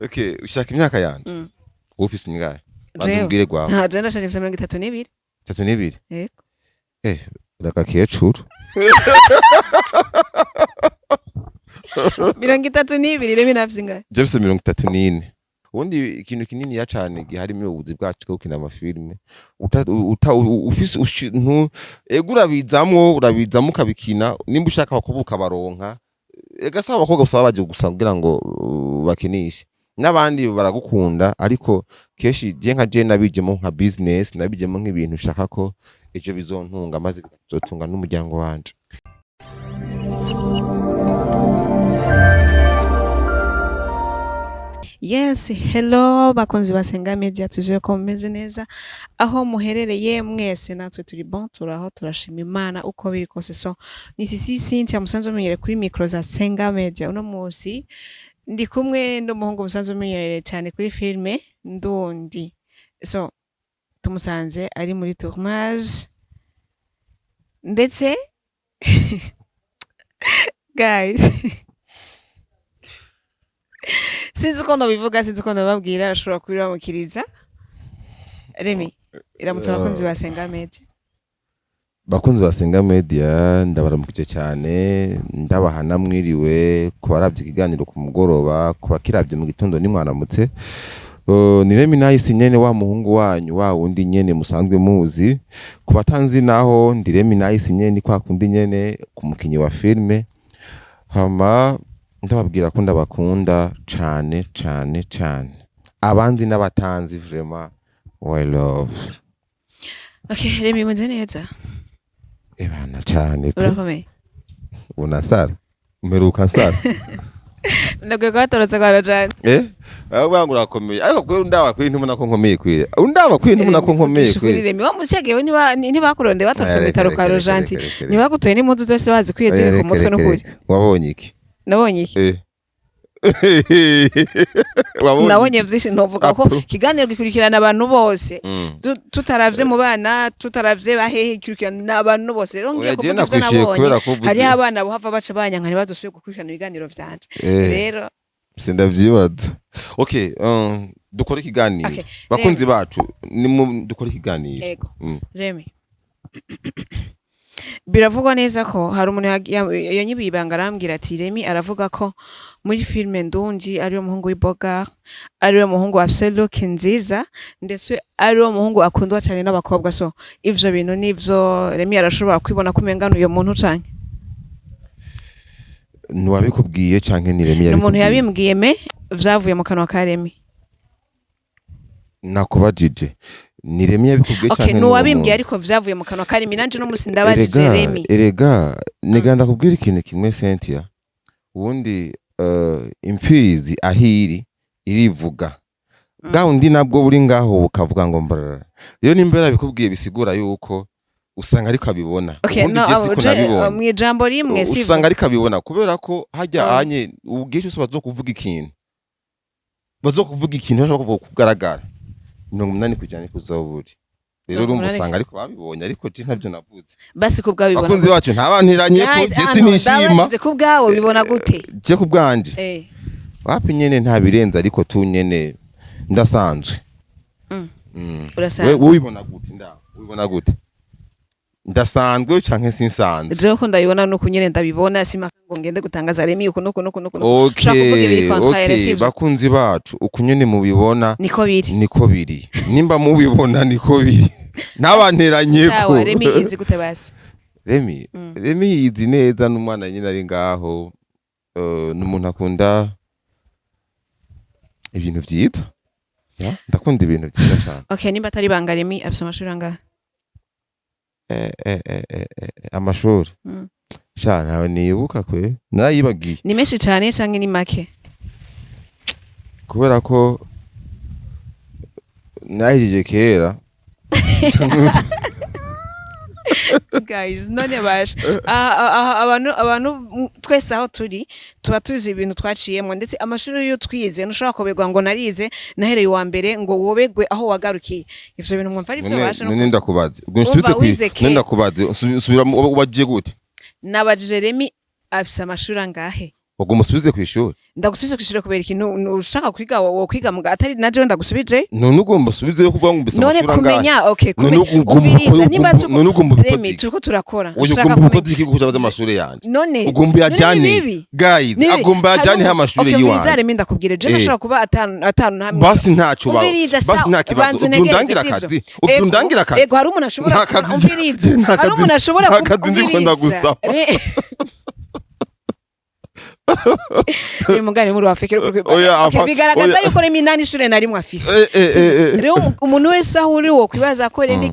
Okay, ushaka imyaka yanje? Mm. Wowe ufise ingahe? Jewe. Banza umbwire gwawe. Nta, je ndashaje, mfise 32. 32? Yego. Eh, uragakecuru. 32. Remi nafise ingahe? Je mfise 34. Ubundi ikintu kininiya cane gihari mu buzi bwacu bwo gukina amafilme, uta, uta, ufise ego, urabizamwo ukabikina. Nimba ushaka abakobwa ukabaronka, ega si abakobwa gusa baba baje gusa kugira ngo bakinishe, n'abandi baragukunda. Ariko kenshi je nka je nabijemo nka business, nabijemo nk'ibintu ushaka ko ejo bizontunga, maze bizotunga n'umuryango wanje. Yes, hello bakunzi basenga media, tuzeye ko mumeze neza aho muherereye mwese. Natwe turi bon, turaho, turashima Imana uko biri kose. So ni Sisi Cynthia musanzwe mumenyereye kuri micro za Senga Media. Uno munsi ndi kumwe n'umuhungu musanzwe mumenyereye cyane kuri filme Ndundi. So tumusanze ari muri tournage, ndetse guys, sinzi uko nabivuga, sinzi uko nababwira, arashobora kubiramukiriza. Remy, iramutse abakunzi ba Senga Media. Bakunzi ba Senga Media, ndabaramukije cyane, ndabaha namwiriwe ku baravye ikiganiro ku mugoroba, ku bakiravye mu gitondo nimwaramutse. Ni Remy Nice nyene, wa muhungu wanyu, wa wundi nyene musanzwe muzi. Ku batanzi naho, ndi Remy Nice nyene, kwa kundi nyene, ku mukinyi wa filme. Hama ndababwira ko ndabakunda cane cane cane, abanzi n'abatanzi, vraiment we love. Okay, Remy, meze neza? Ebana, cane pe. Urakomeye? Unasara mperuka nsara. Ndakwiye kubatorotse kwa Rojante. Eh, aho ngo urakomeye, ariko kwe ndaba kwe ntubona ko nkomeye kwire, undaba kwe ntubona ko nkomeye kwire. Remy, wa mucagewe ntibakuronde batorotse mu bitaro kwa Rojanti, ntibagutoye n'impuzu zose bazikwiye ziri ku mutwe n'ukuri. Wabonye iki? Nabonye iki? Eh, wabonye Nabonye iki? vyinshi ntovuga ko Apo. ikiganiro gikurikirana abantu bose. Tutaravye mu bana, tutaravye bahehe, gikurikirana abantu bose. Rero ngiye Oya, je kuvuga ivyo nakwishuye nabonye, kubera ko uvuze. hariho abana bohava baca banyanka ntibazosubire gukurikirana ibiganiro vyanje. Eh, rero sindavyibaza. Okay, dukore ikiganiro. Okay, Bakunzi bacu, ni dukore ikiganiro. Ego. Remy, biravugwa neza ko hari umuntu yanyibiye ibanga, arambwira ati Remy aravuga ko muri filime Ndundi ariwe muhungu w'iboga, ariwe muhungu afise look nziza, ndetse ariwe muhungu akundwa cyane n'abakobwa. So ivyo bintu nivyo? Remy arashobora kwibona ko umengana uyo muntu canke? Ntiwabikubwiye canke ni Remy Ni umuntu yabikubwiye? Yabimbwiye, me vyavuye mu kanwa ka Remy. Nakubajije, ni Remy yabikubwiye Okay, canke ni uwo nuwabimbwiye, muntu? ariko vyavuye mu kanwa ka Remy. Nanje no musi ndabajije Erega, Remy. erega nega ndakubwira ikintu kimwe, Cynthia. Ubundi imfizi ahiri irivuga, bwa undi nabwo buri ngaho bukavuga ngo mbrr. Rero nimba yarabikubwiye, bisigura yuko usanga ariko abibona. Okay, Ubundi no, je siko nabibonye. Mw'ijambo rimwe sivyo? Usanga ariko abibona kubera ko hajya anye ubwiye cyose bazokuvuga ikintu, bazokuvuga ikintu bashobora kuvuga kugaragara 80% kuzoburi. Rero urumva 80. usanga ariko babibonye, ariko je ntabyo navuze. Basi ku bwawe bibona Bakunzi gute? bacu, ntabantiranye ko Guys, je hano, sinishima. ndabajije, ku bwawe bibona gute? Je ku bwanje, wapi nyene, nta birenze, ariko tu nyene ndasanzwe. Urasanzwe. We ubibona gute? Nda ubibona gute, ndasanzwe canke sinsanzwe? Jewe ko ndabibona nuko nyene ndabibona, simaka ngo ngende gutangaza Remy uku nuku nuku nuku. Ushaka kuvuga ibiri contraire, Okay, sivyo? bakunzi bacu, uku nyene mubibona Niko biri. niko biri. Nimba mubibona niko biri, ntabanteranye ko. Sawa, Remy izi gute basi? Remy, Remy yizi neza, n'umwana nyine ari ngaho, n'umuntu akunda ibintu vyiza. Ya, ndakunda ibintu vyiza cane. Okay, nimba atari banga, Remy afise amashuri angahe? Amashuri? Sha, ntawe nibuka kwe, narayibagiye. Ni menshi cane canke ni make? Kubera ko nahejeje kera. Guys, none baje abantu twese aho turi tuba tuzi ibintu twaciyemwo, ndetse amashuri yo twize ntushobora kuberwa ngo narize nahereye uwa mbere ngo wobegwe aho wagarukiye. Ivyo bintu mwumva ari vyo basha no None ndakubaze ubwo, Umva, nsubire wize kwi kera. none ndakubaze, subira wagiye gute? Nabajije Remy afise amashuri angahe? Wagomba usubize kw'ishuri? Ndagusubize kw'ishure kubera ikintu ushaka kwiga wo kwiga muga atari na jewe ndagusubije. None ugomba usubizeyo kuvuga ngo mbise None amashuri angahe? kumenya, okay, None kumenya, ugomba umviriza, nimba none ugomba ubikoze Remi, iki? turiko turakora. Oya, Ushaka ugomba kumenya ubikoze iki kuko uzi amashuri yanje? None Ugomba none uyajyane? ni bibi. Guys, Ni bibi. agomba ayajyane Hari amashuri okay, umviriza, yiwanje. Remi, ndakubwire je nashobora kuba atanu atanu ntamwe. Basi ntaco ba Umviriza, basi sawa, nta kibazo. banza Ubyo unegereze, undangira sivyo? akazi, ubyo Ego, undangira akazi. ego, hari umuntu ashobora Nta kuba kazi, umviriza, nta hari kazi, umuntu ashobora nta kuba kazi ndiko umviriza. ndagusaba. Uyu mugani muri Afrika Oya, okay, bigaragaza oya. yuko Remi nta n'ishure na rimwe afise. Eh. Rero umuntu wese aho uri wo kwibaza ko Remi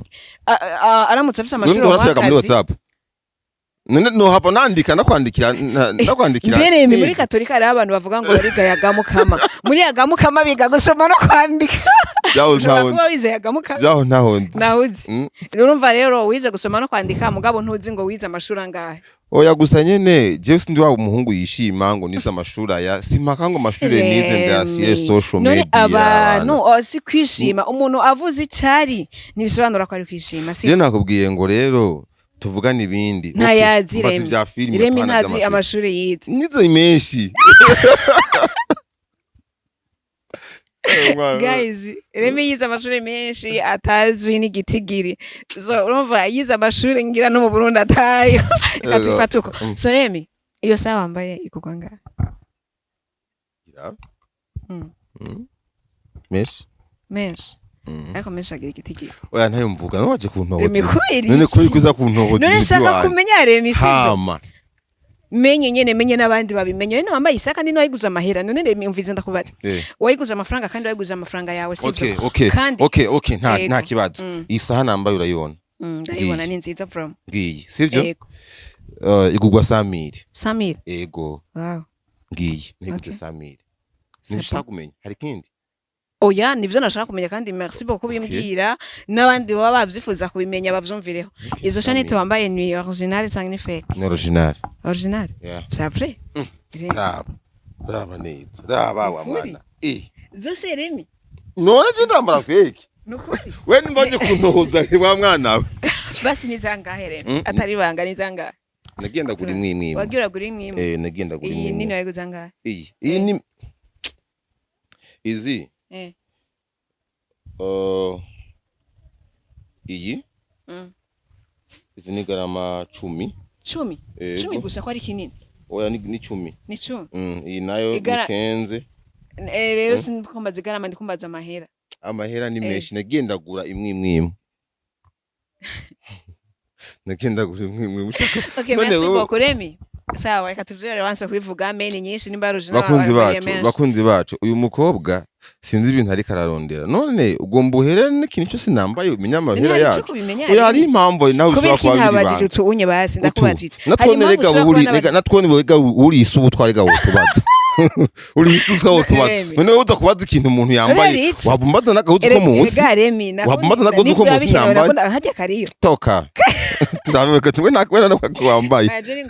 aramutse afise amashuri None urafyaga muri akazi. WhatsApp, none nohava nandika ndakwandikira ndakwandikira. Mbere Remi, muri Nize. Katolika hariho abantu bavuga ngo bariga yagamukama, muri yagamukama biga gusoma no kwandika. Byaho Ushobora ntaho kuba wize yagamukama. Byaho ntaho nzi. Naho uzi? Urumva rero wize gusoma no kwandika, mugabo ntuzi ngo wize amashuri angahe. Oya, gusa nyene jewe sindi wa umuhungu yishima ngo nize amashuri aya, simpaka ngo amashuri nize ndayashyire Remi. social None media. abantu, oh, si kwishima, umuntu avuze icari ntibisobanura ko ari kwishima, si? Jewe nakubwiye ngo rero tuvugane ibindi. Okay, Ntayazi. mbaza Remi, ibya filime, Remi apana ntazi iby'amashuri. amashuri yize. Nize menshi. Guys, Remi yize amashuri menshi atazwi n'igitigiri, so urumva yize amashuri ngira no mu Burundi atayo. Reka Ego. tubifate uko. So Remi, iyo saha wambaye igurwa ngahe? Menshi. Menshi? Mm. Ariko menshi agira igitigiri. Oya, ntayo mvuga, none waje kuntohoza. Remi, kubera None iki? kuri kuza kuntohoza None imiti nshaka wanje. kumenya, Remi, sivyo? Hama Menye nyene, menye n'abandi babimenye. None wambaye isaha kandi wayiguze amahera. None Remi, umviriza, ndakubaza, wayiguze amafaranga kandi wayiguze amafaranga yawe, sivyo? Okay. Kandi Okay, nta Yego. nta kibazo. Isaha nambaye urayibona? Ndayibona. Ngiyi. Ni nziza from. Ngiyi, sivyo? Yego. Igurwa 100 000. Samir? Ego. Wow. Ngiyi niguze 100 000. C'est Nibyo kumenya, hari ikindi? Oya, nivyo nashaka kumenya, kandi merci beaucoup kubimbwira, n'abandi baba bavyifuza kubimenya bavyumvireho. Izo chaînette wambaye ni original canke ni fake? Ni original. Original? Yeah. C'est vrai? Remi. Raba, raba neza, raba wa Ukuri? mwana eh. Zose, Remi? None je ndambara fake? Nukuri? We nimbaje kuntohoza wa mwana we. Basi ni zangahe, Remi? Atari banga, ni zangahe? Nagenda gura imwe imwe imwe. Wagiye uragura imwe imwe? Eh, nagenda gura Iyi imwe nini imwe. wayiguze angahe? Iyi ni izi iyi izi ni garama 10. 10? Ego. 10 gusa, ko ari kinini? Oya, ni 10. Ni 10? Iyi nayo ni 15. Eh, rero sinkumbaza igarama, ndikumbaza amahera. Amahera ni menshi, nagenda gura imwe imwe imwe, nagenda gura imwe imwe ushaka. Okay, None merci beaucoup, Remi. Sawa, reka tuvyore, wanse kubivuga meni nyinshi nimba original. Bakunzi Wambaye bacu, menshi. bakunzi bacu, uyu mukobwa sinzi ibintu ariko ararondera. None ugomba uhere n'ikintu cyose nambaye umenye amahera None hari ico yacu? kubimenya, Oya, hari Remi? impamvu nawe Kubera ushobora iki kuba biri ntabajije ibanga. utu unye? Basi ndakubajije, hari Natwone impamvu rega ushobora uri kuba rega nabajije. natwone rega uri isubu twarega wotubaza, uri isubu twotubaza. Remi. None wowe uza kubaza ikintu umuntu yambaye, Rero ico. wabumbaza n'agahuzu ko munsi. Erega Remi, Wabumbaza n'agahuzu ko munsi nambaye. Harya kariyo. Toka turabe ko we nakwe nako wambaye. Aje ni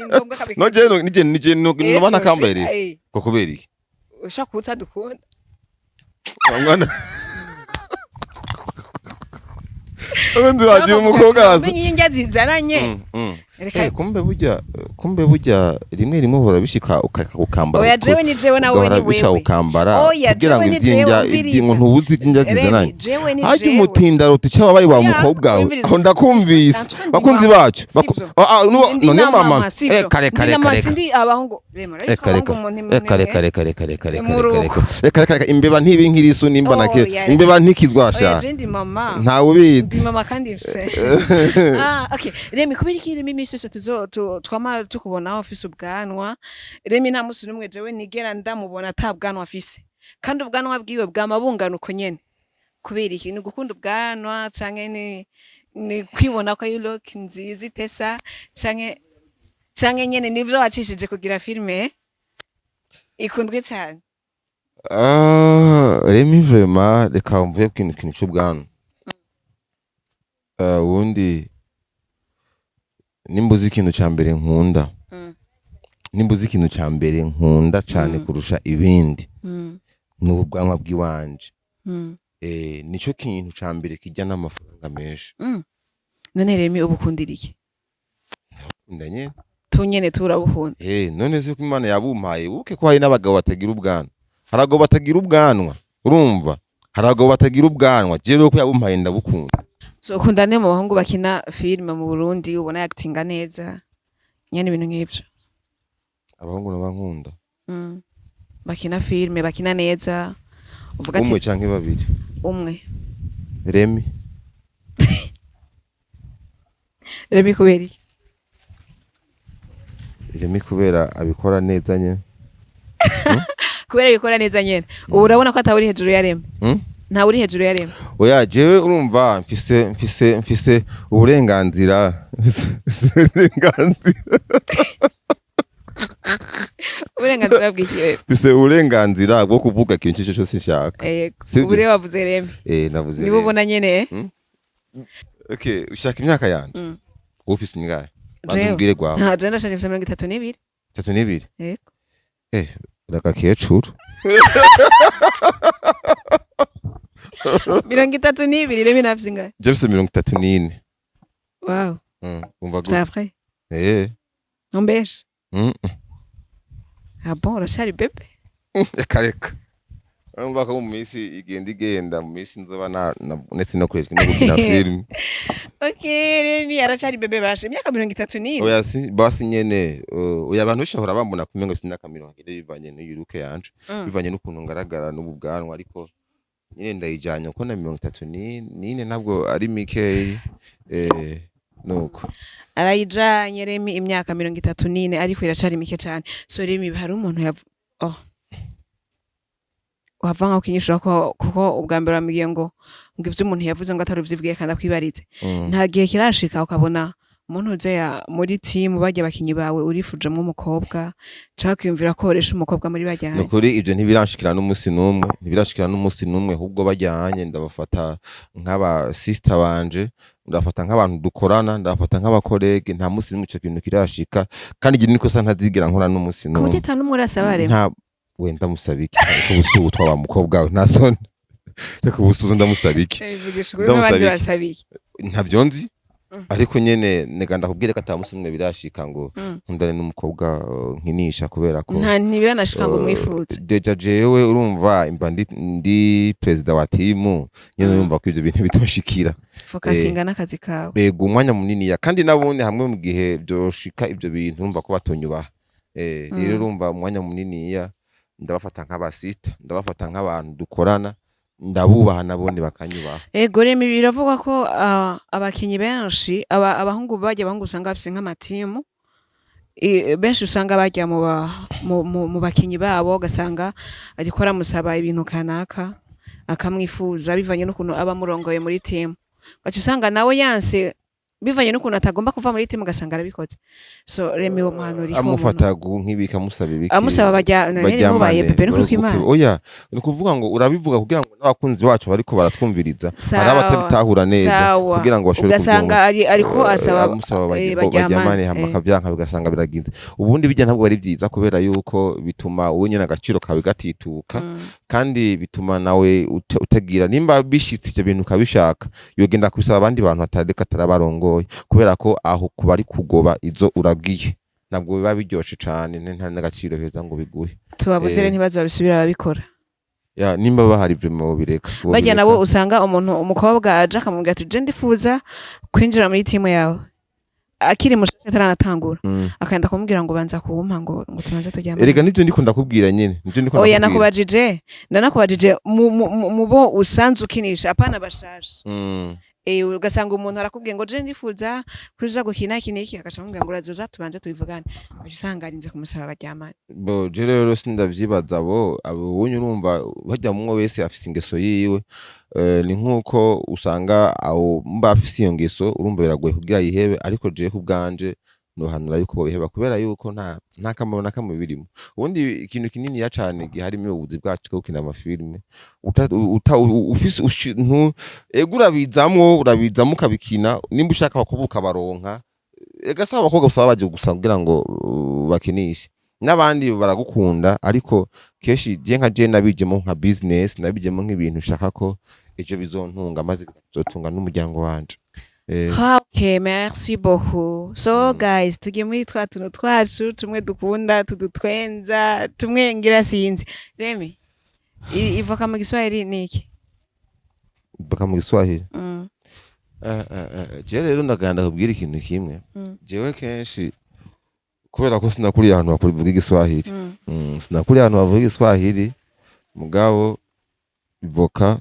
ngombwa kabika. No je nije nije no no nakambaye rero ko kubera iki? Ushaka kutadukunda. Wa mwana, ubundi wagiye umukobwa araza. Menye indya zizananye. Reka. Eh, kumbe burya rimwe rimwe uhora bishika ukareka gukambara. Oya, jewe ni jewe, nawe Ugahora ni bisha wewe. ukambara Oya, kugira ngo jewe ni jewe, ibyinjya umviriza. ngo ntubuze ibyinjya Remi, zizananye. jewe ni Harya jewe. umutindaro uti wabaye wa Oya, mukobwa we. umviriza. Aho ndakumvise. Antoine, Bakunzi ndi mama, bacu, sivyo? Ah, ah, Ndi none na mama, sivyo? reka reka Ndi na reka mama, reka. sindi abahungu. Remi, urabizi ko Reka reka abahungu umuntu reka reka reka reka reka reka reka Muruko. reka reka reka reka, imbeba ntibi nkirisu nimba nake Oya, reka. imbeba ntikizwa Oya, sha. je ndi mama. Ntawe Ndi ubizi. mama kandi mfise. Ah, okay. Remi, kubera iki Remi imisi yose tuzo twama tukubonaho ufise ubwanwa? Remi nta musi n'umwe jewe nigera ndamubona ata bwanwa afise. Kandi ubwanwa bwiwe bwama bungana uko nyene. Kubera iki? Ni gukunda ubwanwa canke ni kwibona ko ari look nziza itesa, canke nyene nivyo wacishije kugira filme ikundwe cyane? Ah, Remi vraiment, reka mvuye ku kintu c'ubwanwa. Ah, ubundi nimba uzi ikintu ca mbere nkunda, nimba uzi ikintu ca mbere nkunda cane kurusha ibindi, ni ubwanwa bw'iwanje. Eh, nico kintu ca mbere kijya n'amafaranga menshi. None Remi, ubu ukundira iki? Nkunda nyene. Tunyene turabukunda. None se ko Imana yabumpaye, uke ko hari n'abagabo batagira ubwanwa, hari abagabo batagira ubwanwa, urumva, hari abagabo batagira ubwanwa. Jewe rero ko yabumpaye ndabukunda. So ukunda ne mu bahungu bakina filime mu Burundi ubona actinga neza nyene, ibintu nk'ivyo? Abahungu naba nkunda? Bakina filime, bakina neza, uvuga ati. Umwe canke babiri? Umwe. Remy. Remy kubera iki? Remy kubera abikora neza nyene. Kubera bikora neza nyene. Ubu urabona ko atawuri hejuru ya Remy? Hmm? Ntawe uri hejuru ya Remy? Oya, jewe urumva mfise uburenganzira, mfise uburenganzira. Uburenganzira bw'iki? Mfise uburenganzira bwo kuvuga ikintu icyo cyose nshaka. Yego. Sibyo? Ubu rero wavuze Remy. Navuze Niba Remy. ubona nyene, eh? Okay, ushaka imyaka yanje? Mm. Wowe ufise ingahe? Banza Jewe? umbwire gwawe. Nta, jewe ndashaje, mfise 32. 32? Yego. Uragakecuru. 32. Remy nafise ingahe? Jewe mfise 34. Wow. Umva gute? C'est vrai? Eh. Ntumbeshe. Mm. Ah bon, uracari bébé? Reka reka, urumva ko mu minsi igenda mu minsi nzoba ndetse no kureka no gukina filime. Okay, Remy aracari bébé bashe, imyaka 34. Oya, si basi nyene, oya, abantu benshi bahora bambona kumengo mfise imyaka 40 bivanye n'iyiruke yanje, bivanye n'ukuntu ngaragara n'ubu bwanwa, ariko nyine ndayijanye kuko na 34 ntabwo ari mikeyi, nuko. Arayijanye Remy imyaka 34, ariko iracari mike cane. So Remy, hari umuntu yav oh wava nkaho ukinyishura ko, kuko ubwa mbere wambwiye ngo ivyo umuntu yavuze ngo atari uvyibwiye, kandi akwibaritse. Nta gihe kirashika ukabona umuntu uze ya muri team barya abakinyi bawe urifujemwo umukobwa, canke kwiyumvira ko woresha umukobwa muri barya? Nukuri ibyo ntibiranshikira n'umunsi n'umwe, ntibirashikira n'umunsi n'umwe. Ahubwo bajyanye ndabafata nk'aba sister banje, ndabafata nk'abantu dukorana, ndabafata nk'aba collègues. Nta munsi n'umwe ico kintu kirashika, kandi iryo nikosa ntazigera nkora n'umunsi Ku buryo n'umwe. ata n'umwe urasaba, Remy? Nta wenda musaba iki? Reka ubusubu twaba mukobwa we, nta soni, reka ubusubu, ndamusaba iki? Bivugisha ukuri, Ndamusaba n'abandi iki? basabiye. Ntabyo nzi, ariko nyene nega ndakubwire ko ata munsi n'umwe birashika ngo nkundane n'umukobwa, nkinisha kubera ko Nta, ntibiranashika ngo mwifuze? Déjà jewe urumva imba ndi perezida wa timu nyene, urumva ko ibyo bintu bitoshikira. Fokasinga n'akazi kawe. Bega umwanya muniniya, kandi nabone hamwe mu gihe byoshika ibyo bintu, urumva ko batonyubaha. Rero urumva umwanya muniniya ndabafata nk'abasita, ndabafata nk'abantu dukorana, ndabubaha nabone bakanyubaha. Ego Remy, biravugwa ko abakinyi benshi, abahungu bajya, abahungu usanga bafise nk'amatimu, benshi usanga bajya mu bakinyi babo, ugasanga ariko aramusaba ibintu kanaka, akamwifuza bivanye n'ukuntu aba amurongoye muri timu, ugaca usanga nawe yanse bivanye n'ukuntu atagomba kuva muri timu, ugasanga arabikoze. So Remy, wo muhanura iki uwo muntu? Amufata nk'ibiki, amusaba ibiki? Amusaba bajya none mubaye Baryamane. bébé no kuri Imana. Oya, ni ukuvuga ngo urabivuga kugira ngo n'abakunzi bacu bariko baratwumviriza, hari Sawa. abatabitahura neza, Sawa. kugira ngo bashobore Ugasanga kubyumva. ariko asaba Amusaba baryamane, baryamane, hama akavyanka, bigasanga biragize. Ubundi bijya ntabwo ari byiza, kubera yuko bituma wowe nyene agaciro kawe gatituka, kandi bituma nawe utagira, nimba bishitse ivyo bintu ukabishaka, yogenda kubisaba abandi bantu atareka atarabarongoye, kubera ko aho kuba ari kugoba izo uragiye, ntabwo biba biryoshe cane, nta n'agaciro heza ngo biguhe. Tubabuze rero ntibaze babisubira babikora. Ya, nimba bahari vraiment bobireka. Bajya nabo usanga umuntu umukobwa aje akamubwira ati: "Je ndifuza kwinjira muri timu yawe", akiri mushasha ataranatangura, akagenda kumubwira ngo banza kuwumpa ngo tubanze turyamane. Erega nivyo ndiko ndakubwira nyene, nivyo ndiko Oya. ndakubwira. Nakubajije, nanakubajije mu bo usanze ukinisha, apana bashasha. Ugasanga umuntu arakubwiye ngo: "Je ndifuza kuza gukina iki n'iki", agaca amubwira ngo: "Urazoza tubanze tubivugane", ugaca usanga arinze kumusaba baryamane. Bo je rero sindavyibaza, abo ubonye, urumva harya umwe wese afise ingeso yiwe. Ni nkuko usanga abo mba afise iyo ngeso, urumva biragoye kugira yihebe, ariko jewe ku bwanje nohanura yuko bobiheba, kubera yuko nta kamaro na kamwe birimo. Ubundi ikintu kininiya cane gihari mu buzi bwacu bwo gukina amafilime, uta, uta, ufise ego, urabizamwo ukabikina, nimba ushaka abakobwa ukabaronka. Ega si abakobwa gusa baba baje gusa kugira ngo bakinishe, n'abandi baragukunda, ariko kenshi je nka je nabijemo nka business, nabijemo nk'ibintu ushaka ko ejo bizontunga, maze bizotunga n'umuryango wanje. Okay, merci beaucoup. So guys, tugiye muri twa tuntu twacu tumwe dukunda, tudutwenza tumwe, ngira sinzi. Remy, ivoka mu Giswahili ni iki? Ivoka mu Giswahili? Mm. Je rero ndaganda kubwira ikintu kimwe. Jewe kenshi, kubera ko sinakuriye ahantu bavuga Igiswahili, sinakuriye ahantu bavuga Igiswahili, mugabo ivoka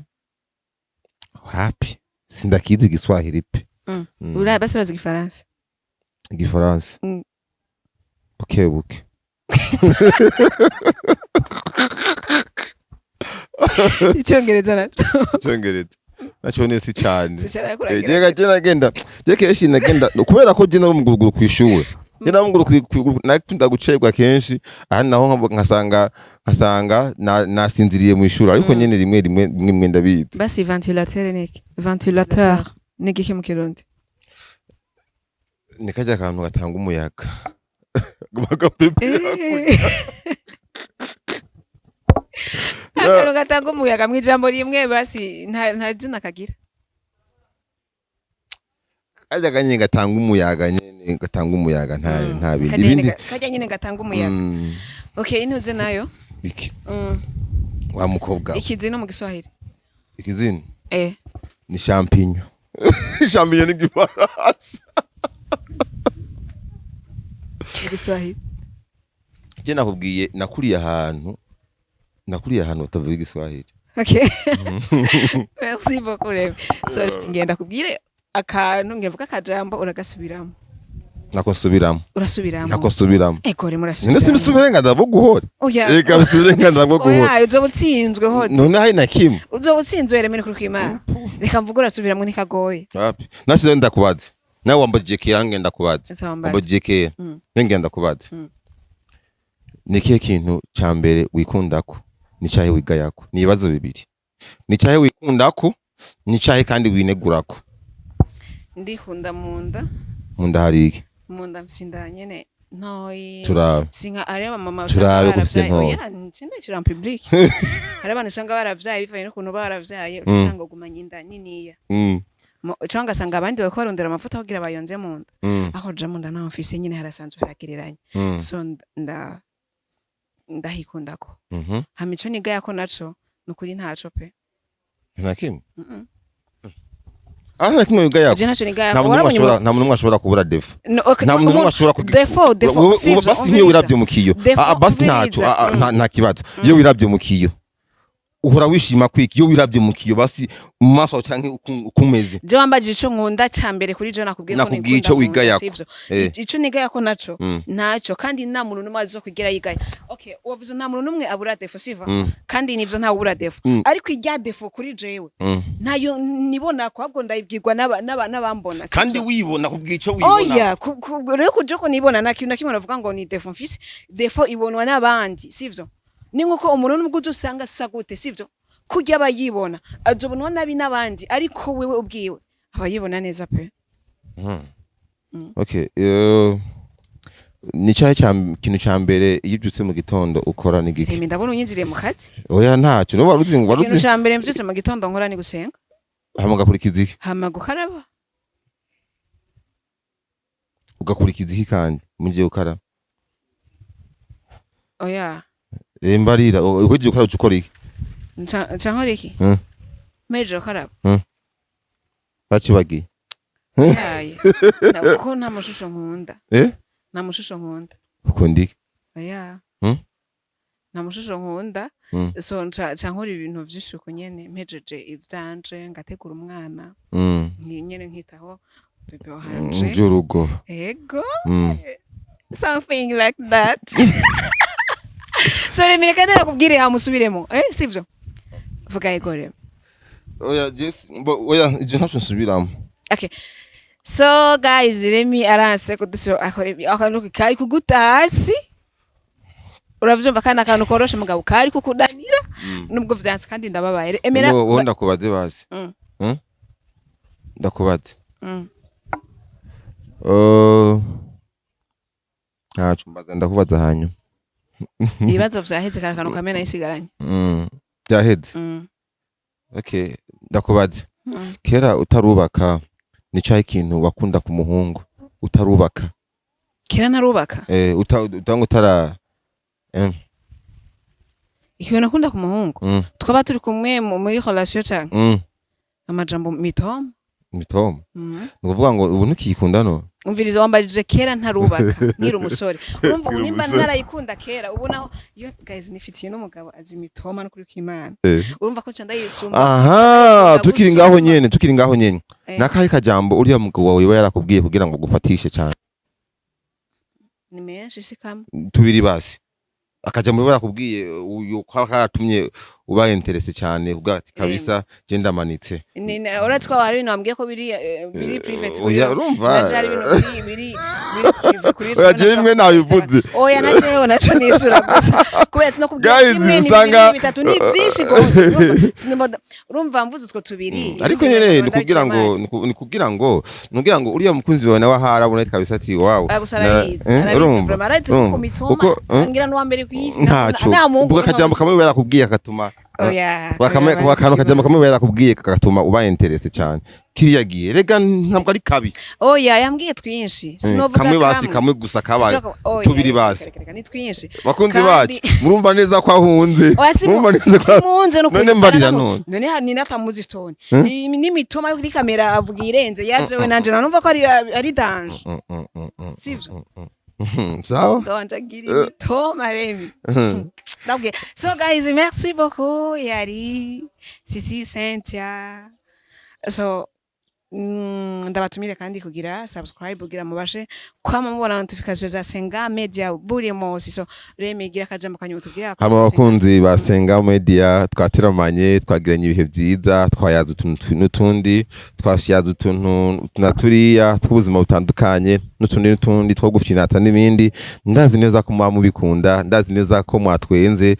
wapi, sindakizi Igiswahili pe. Ura basi urazi Igifaransa? Igifaransa? Mm. Buke buke. Icyongereza naco? Icyongereza naco nesi cane. Sicara. Je je nagenda, je kenshi nagenda kubera ko je nari umuguruguru kw'ishure, je nari umuguruguru, nakunda gucerwa kenshi, ahandi naho nkasanga nasinziriye mw'ishure, ariko nyene rimwe rimwe rimwe rimwe ndabizi. Basi ventilateur ni iki? Ventilateur ni igiki mu Kirundi? Ni karya kantu gatanga umuyaga bagapepera. Akantu gatanga umuyaga mw'ijambo rimwe basi, nta zina kagira. Karya kanyene gatanga umuyaga nyene, gatanga umuyaga, nta nta bindi. Karya nyene. Ibindi Karya nyene gatanga umuyaga. Okay, intuze nayo. Iki? Mm. Wa mukobwa we. Ikizino mu Giswahili? Ikizina? Eh. Ni champignon. Champignon ni Gifaransa. Mu Giswahili? Je nakubwiye, nakuriye ahantu batavuga Igiswahili. Okay. Merci beaucoup, Remy. So ngenda kubwire akantu, ngira mvuga akajambo, uragasubiramo. Nako nsubiramo? Urasubiramo. Nako nsubiramo? Ego, Remy. None Urasubiramo. simbise uburenganzira bwo guhora? Oya. Eka, bifite uburenganzira bwo guhora. Oya, uzoba utsinzwe hose. None hari na kimwe? Uzoba utsinzwe, Remy, kuri kwimana. Reka mvuge, urasubiramo, ntikagoye. Wapi, nashize ndakubaza, nawe wambajije kera, ngenda kubaza. Ese wambaza. Wambajije kera. Ngenda kubaza. Ni ikihe kintu ca mbere wikundako, ni cahe wigayako? Ni ibibazo bibiri: ni cahe wikundako, ni cahe kandi winegurako? Ndikunda mu nda. Mu nda hari iki? Mu nda mfise inda nyene ntoyi. Turabe. Sinka ari abamama Turabe usanga ko ufise baravyaye. ntoyi. Oya, sindayishira en public. Hari abantu usanga baravyaye, bivanye n'ukuntu baravyaye, usanga ugumanye inda niniya. Canke ugasanga abandi bariko barondera amavuta kugira bayonze mu nda. Aho ja mu nda ntaho mfise nyene, harasanzwe haragereranye. So ndahikundako. Hama ico nigayako naco, nukuri ntaco pe. Nta kimwe? Mm. Ah, nta kimwe wigayako? Je ntaco Nta nigayako. muntu n'umwe Warabonye nta muntu n'umwe ashobora kubura défaut. No, okay, Nta muntu n'umwe ashobora Défaut, défaut, sivyo, basi nk'iyo umviriza. wirabye mu kiyo. Défaut, Ah, ah, basi ntacyo. umviriza. Ah, ah, nta kibazo. Iyo wirabye mu kiyo uhora wishima kwiki? Iyo wirabye mu kiyo, basi mu maso yawe canke uko umeze. Je wambajije ico nkunda ca mbere kuri je, nakubwiye ko Nakubwiye nikunda ico mu nda, wigayako. sivyo? Eh. Ico nigayako naco, ntaco, kandi nta muntu n'umwe azokwigira yigaya. Okay, wavuze nta muntu n'umwe abura défaut, sivyo? Kandi nivyo, ntawe ubura défaut. Ariko irya défaut kuri jewe ntayo nibona ko, ahubwo ndayibwirwa n'abambona, sivyo? Kandi wibona, kubwiye ico wibona. Oya, rero kuje ko nibona, nta kintu na kimwe navuga ngo ni défaut mfise. Défaut ibonwa n'abandi, sivyo? Ni nkuko umuntu nubwo uzi usanga asa gute, sivyo, kurya aba yibona, azobonwa nabi n'abandi, ariko wewe ubwiwe aba yibona neza pe. Okay, ni cyahe kintu ca mbere iyo ubyutse mu gitondo ukora, ni giki? Remy, ndabona unyinjiriye mu kazi. Oya, ntacyo, no waruzi Ikintu waruzi. ca mbere mvyutse mu gitondo nkora ni gusenga. Hama ugakurikiza iki? Hama gukaraba. Ugakurikiza iki kandi mu gihe ukara? Oya. Eh, mbarira, ugiye ukara uca ukora iki? Nca nkora iki? Mpejeje gukaraba. Bacibagiye. Yaye. Kuko nta mushusho nkunda. Eh. Nta mushusho nkunda. Ukunda iki? Oya. Nta mushusho nkunda. So nca nkora ibintu vy'isuku nyene, mpejeje ivyanje ngategura umwana. Nyene nkitaho bébé wanje. Vy'urugo. Ego. Something like that. So Remy, reka ndakubwire hamusubiremo. Eh, sivyo? Vuga ego, Remy. Oya, Jess, oya, ivyo ntacyo nsubiramo. Okay. So guys, Remy aranse kudusubira, akora akantu kari kuguta hasi. Uravyumva, kandi akantu koroshe mugabo kari kukudanira, nubwo vyanse, kandi ndababaye. Emera. Wowe ndakubaze basi. Ndakubaze. Ntaco mbaza, ndakubaza hanyuma. Ibibazo vyaheze, kari akantu kamwe nayisigaranye. Byaheze. Mm. Okay, ndakubaze. Mm. Kera utarubaka Ni cyahe ikintu wakunda ku muhungu utarubaka? Kera ntarubaka? Utanga utara. Ikintu nakunda ku muhungu twaba turi kumwe muri relation canke amajambo, mitoma. Mitoma. Ni ukuvuga ngo ubu ntukiyikunda no? Umviriza, wambarije kera ntarubaka, nkiri umusore. Urumva ubu Nkiri nimba umusore. narayikunda kera, ubu naho yo guys nifitiye n'umugabo azi imitoma no kuri kw'Imana. Urumva ko nca ndayisumba. Aha, tukiri ngaho gusumba. nyene, tukiri ngaho nyene, nakahe kajambo uriya mugabo wawe yoba yarakubwiye kugira ngo agufatishe cyane? Ni menshi, si kamwe. Tubiri basi, akajambo yoba yarakubwiye uyu kaba karatumye uba intéressé cyane kuvuga ati: "Kabisa je ndamanitse." Uretse ko hari ibintu wambwiye ko biri private kuri Oya, wowe. urumva. Nanje hari ibintu biri privé kuri Oya, jewe bimwe nabivuze. Oya, na jewe naco nishura gusa kubera sinokubwira Guys, kimwe, ni usanga- bibiri, ni bitatu, ni vyinshi gose. Urumva, urumva mvuze utwo tubiri. Ariko nyene ni kugira ngo ni kugira ngo uriya mukunzi wawe nawe ahari abona kabisa ati: "Wow." Oya, gusa arabizi, arabizi. Urumva, Vraiment arabizi ko urumva. ku mitoma Kuko, ngira n'uwa mbere kw'isi. Ntaco Nta muhungu ubwo akajambo kamwe biba yarakubwiye akatuma Oya. Akantu kajambo kamwe biba yarakubwiye kagatuma uba intéressé cyane kiriya gihe, rega ntabwo ari kabi. Oya, yambwiye twinshi, sinovuga Kamwe basi. Kamwe. Kamwe gusa kabaye. Oya, Tubiri reka, basi. reka, reka, ni twinshi. Bakunzi bacu, murumva neza ko ahunze. Oya, Murumva neza ko simunze no. None mbarira none. None hari natamuzi stone n'Imitoma yo kuri kamera avuga irenze yajewe nanje nanumva ko ari danger. Sivyo? Sawa. Ndabanje agira imitoma Remy ndabwiye. So guys, merci beaucoup. Yari Sisi Cynthia. So ndabatumire kandi kugira subscribe kugira mubashe kwama mubona notification za Senga Media buri munsi. So Remy, gira akajambo kanyuma tubwire Hama abakunzi ba Senga Media, twateramanye, twagiranye ibihe byiza, twayaza utuntu n'utundi, twasyaza utuntu na turiya tw'ubuzima butandukanye n'utundi n'utundi two gufinata n'ibindi. Ndazi neza ko muba mubikunda, ndazi neza ko mwatwenze.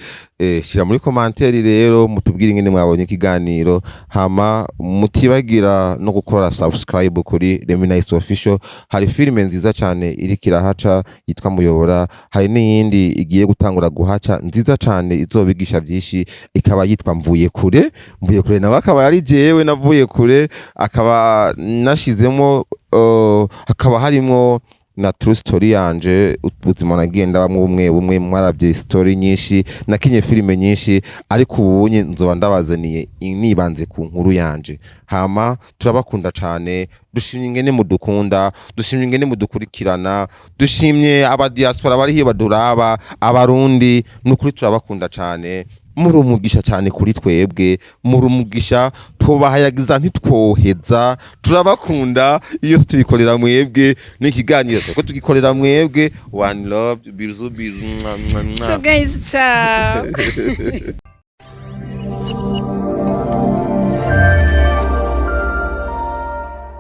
Shira muri commentaire rero mutubwire ingene mwabonye ikiganiro. Hama mutibagira no gukora subscribe kuri Remy Nice Official. Hari filime nziza cyane iriko irahaca yitwa Muyobora, hari n'iyindi igiye gutangura guhaca nziza cyane izobigisha byinshi, ikaba yitwa Mvuye Kure. Mvuye Kure nawe akaba yari jewe navuye kure, akaba nashizemo hakaba harimo na true story yanje, ubuzima nagiye ndabamwo bumwe bumwe. Mwaravye story nyinshi, nakinye filime nyinshi, ariko ubunye nzoba ndabazaniye nibanze ku nkuru yanje. Hama turabakunda cane, dushimye ingene mudukunda, dushimye ingene mudukurikirana, dushimye aba diaspora bari hiyo baduraba, Abarundi, nukuri turabakunda cane. Muri umugisha cyane kuri twebwe, muri umugisha, tubahayagiza ntitwoheza. Turabakunda, iyo tubikorera mwebwe, n'ikiganiro turiko tugikorera mwebwe. One love, bisous bisous, mwa, mwa, mwa. So guys, ciao.